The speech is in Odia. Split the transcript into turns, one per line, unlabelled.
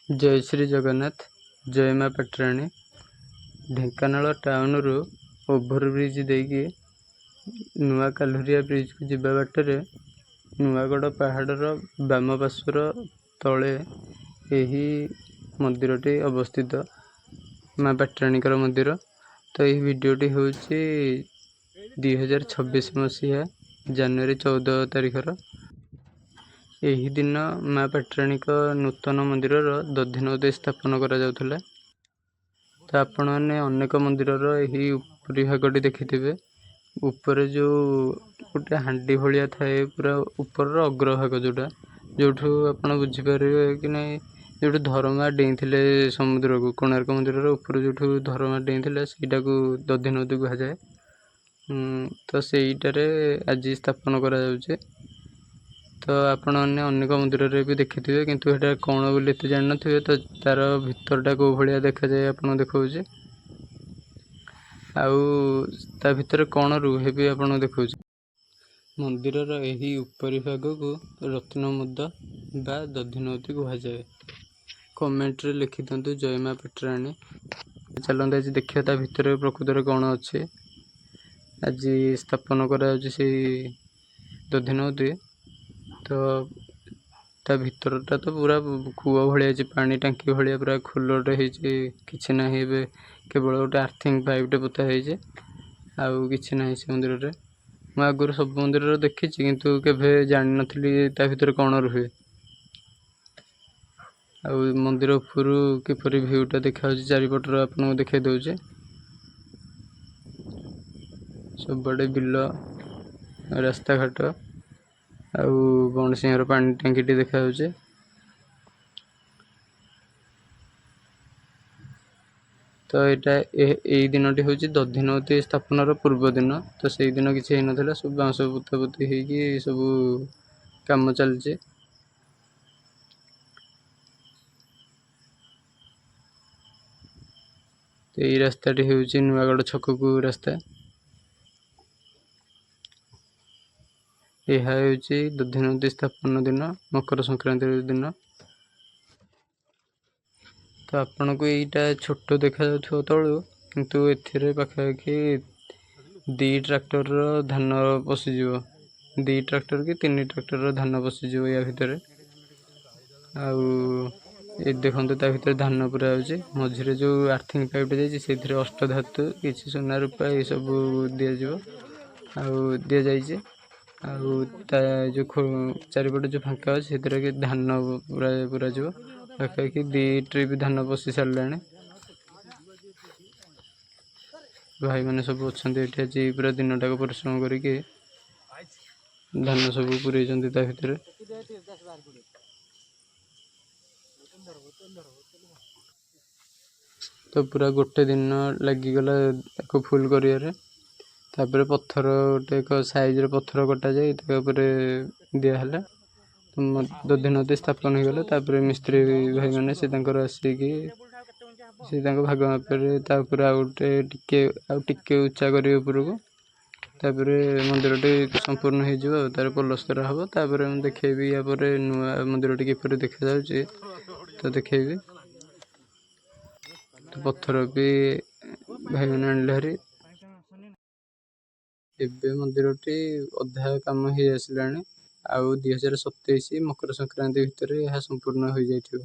ଜୟ ଶ୍ରୀ ଜଗନ୍ନାଥ, ଜୟ ମା ପାଟ୍ରାଣୀ। ଢେଙ୍କାନାଳ ଟାଉନରୁ ଓଭରବ୍ରିଜ୍ ଦେଇକି ନୂଆ କାଲୁରିଆ ବ୍ରିଜକୁ ଯିବା ବାଟରେ ନୂଆଗଡ଼ ପାହାଡ଼ର ବାମ ପାର୍ଶ୍ୱର ତଳେ ଏହି ମନ୍ଦିରଟି ଅବସ୍ଥିତ, ମା ପାଟ୍ରାଣୀଙ୍କର ମନ୍ଦିର। ତ ଏହି ଭିଡ଼ିଓଟି ହେଉଛି 2026 ମସିହା ଜାନୁଆରୀ 14 ତାରିଖର। ଏହି ଦିନ ମା ପାଟ୍ରାଣୀଙ୍କ ନୂତନ ମନ୍ଦିରର ଦଧିନଉତି ସ୍ଥାପନ କରାଯାଉଥିଲା। ତ ଆପଣମାନେ ଅନେକ ମନ୍ଦିରର ଏହି ଉପରି ଭାଗଟି ଦେଖିଥିବେ। ଉପରେ ଯେଉଁ ଗୋଟେ ହାଣ୍ଡି ଭଳିଆ ଥାଏ, ପୁରା ଉପରର ଅଗ୍ରଭାଗ ଯେଉଁଟା, ଯେଉଁଠୁ ଆପଣ ବୁଝିପାରିବେ କି ନାହିଁ, ଯେଉଁଠୁ ଧରମା ଡେଇଁଥିଲେ ସମୁଦ୍ରକୁ, କୋଣାର୍କ ମନ୍ଦିରର ଉପରୁ ଯେଉଁଠୁ ଧରମା ଡେଇଁଥିଲେ, ସେଇଟାକୁ ଦଧିନଉତି କୁହାଯାଏ। ତ ସେଇଟାରେ ଆଜି ସ୍ଥାପନ କରାଯାଉଛି। ତ ଆପଣମାନେ ଅନେକ ମନ୍ଦିରରେ ବି ଦେଖିଥିବେ, କିନ୍ତୁ ଏଇଟା କ'ଣ ବୋଲି ଏତେ ଜାଣିନଥିବେ। ତ ତାର ଭିତରଟା କେଉଁ ଭଳିଆ ଦେଖାଯାଏ ଆପଣଙ୍କୁ ଦେଖାଉଛି, ଆଉ ତା ଭିତରେ କ'ଣ ରୁହେ ବି ଆପଣଙ୍କୁ ଦେଖାଉଛି। ମନ୍ଦିରର ଏହି ଉପରି ଭାଗକୁ ରତ୍ନମୁଦ ବା ଦଧିନଉତି କୁହାଯାଏ। କମେଣ୍ଟରେ ଲେଖିଦିଅନ୍ତୁ ଜୟ ମା ପାଟ୍ରାଣୀ। ଚାଲନ୍ତୁ ଆଜି ଦେଖିବା ତା ଭିତରେ ପ୍ରକୃତରେ କ'ଣ ଅଛି। ଆଜି ସ୍ଥାପନ କରାଯାଉଛି ସେଇ ଦଧିନଉତି। ତ ତା ଭିତରଟା ତ ପୁରା କୂଅ ଭଳିଆ ହେଇଛି, ପାଣି ଟାଙ୍କି ଭଳିଆ ପୁରା ଖୋଲଟେ ହେଇଛି। କିଛି ନାହିଁ ଏବେ, କେବଳ ଗୋଟେ ଆର୍ଥିଂ ପାଇପ୍ଟେ ପୋତା ହେଇଛି, ଆଉ କିଛି ନାହିଁ ସେ ମନ୍ଦିରରେ। ମୁଁ ଆଗରୁ ସବୁ ମନ୍ଦିରରେ ଦେଖିଛି, କିନ୍ତୁ କେବେ ଜାଣିନଥିଲି ତା ଭିତରେ କ'ଣ ରୁହେ ଆଉ ମନ୍ଦିର ଉପରୁ କିପରି ଭ୍ୟୁଟା ଦେଖାଯାଉଛି। ଚାରିପଟର ଆପଣଙ୍କୁ ଦେଖାଇ ଦେଉଛି। ସବୁଆଡ଼େ ବିଲ, ରାସ୍ତାଘାଟ ଆଉ ବଣସିଂହର ପାଣି ଟାଙ୍କିଟି ଦେଖାଯାଉଛି। ତ ଏଇଟା ଏଇ ଦିନଟି ହେଉଛି ଦଧିନଉତି ସ୍ଥାପନର ପୂର୍ବ ଦିନ। ତ ସେଇଦିନ କିଛି ହେଇନଥିଲା, ସବୁ ବାଉଁଶ ପୋତାପୋତି ହେଇକି ସବୁ କାମ ଚାଲିଛି। ତ ଏଇ ରାସ୍ତାଟି ହେଉଛି ନୂଆଗଡ଼ ଛକକୁ ରାସ୍ତା। ଏହା ହେଉଛି ଦଧିନଉତି ସ୍ଥାପନ ଦିନ, ମକର ସଂକ୍ରାନ୍ତି ଦିନ। ତ ଆପଣଙ୍କୁ ଏଇଟା ଛୋଟ ଦେଖାଯାଉଥିବ ତଳୁ, କିନ୍ତୁ ଏଥିରେ ପାଖାପାଖି 2 ଟ୍ରାକ୍ଟରର ଧାନ ପଶିଯିବ। 2 ଟ୍ରାକ୍ଟର କି 3 ଟ୍ରାକ୍ଟରର ଧାନ ପଶିଯିବ ୟା ଭିତରେ। ଆଉ ଏ ଦେଖନ୍ତୁ, ତା ଭିତରେ ଧାନ ପୁରା ଯାଉଛି। ମଝିରେ ଯେଉଁ ଆର୍ଥିଂ ପାଇପ୍ଟା ଯାଇଛି, ସେଇଥିରେ ଅଷ୍ଟଧାତୁ, କିଛି ସୁନା ରୂପା ଏସବୁ ଦିଆଯିବ ଆଉ ଦିଆଯାଇଛି। ଆଉ ତା ଯେଉଁ ଚାରିପଟେ ଯେଉଁ ଫାଙ୍କା ଅଛି, ସେଥିରେ କି ଧାନ ପୁରା ପୁରାଯିବ। ପାଖାପାଖି 2 ଟ୍ରିପ୍ ଧାନ ପଶି ସାରିଲାଣି। ଭାଇମାନେ ସବୁ ଅଛନ୍ତି ଏଠି, ଆଜି ପୁରା ଦିନଟାକ ପରିଶ୍ରମ କରିକି ଧାନ ସବୁ ପୁରେଇଛନ୍ତି ତା ଭିତରେ। ତ ପୁରା ଗୋଟେ ଦିନ ଲାଗିଗଲା ତାକୁ ଫୁଲ୍ କରିବାରେ। ତାପରେ ପଥର ଗୋଟେ ଏକ ସାଇଜ୍ର ପଥର କଟାଯାଇ ତା ଉପରେ ଦିଆହେଲା, ଦଧିନଉତି ସ୍ଥାପନ ହେଇଗଲା। ତାପରେ ମିସ୍ତ୍ରୀ ଭାଇମାନେ ସେ ତାଙ୍କର ଆସିକି ସେ ତାଙ୍କ ଭାଗ ମାପରେ ତା ଉପରେ ଆଉ ଗୋଟେ ଟିକେ ଆଉ ଟିକେ ଉଚ୍ଚା କରିବେ ଉପରକୁ। ତାପରେ ମନ୍ଦିରଟି ସମ୍ପୂର୍ଣ୍ଣ ହେଇଯିବ ଆଉ ତାର ପଲସ୍ତରା ହେବ। ତାପରେ ମୁଁ ଦେଖେଇବି ୟା ପରେ ନୂଆ ମନ୍ଦିରଟି କିପରି ଦେଖାଯାଉଛି, ତ ଦେଖେଇବି। ତ ପଥର ବି ଭାଇମାନେ ଆଣିଲେ ଭାରି। ଏବେ ମନ୍ଦିରଟି ଅଧା କାମ ହେଇ ଆସିଲାଣି, ଆଉ 2027 ମକର ସଂକ୍ରାନ୍ତି ଭିତରେ ଏହା ସମ୍ପୂର୍ଣ୍ଣ ହୋଇଯାଇଥିବ।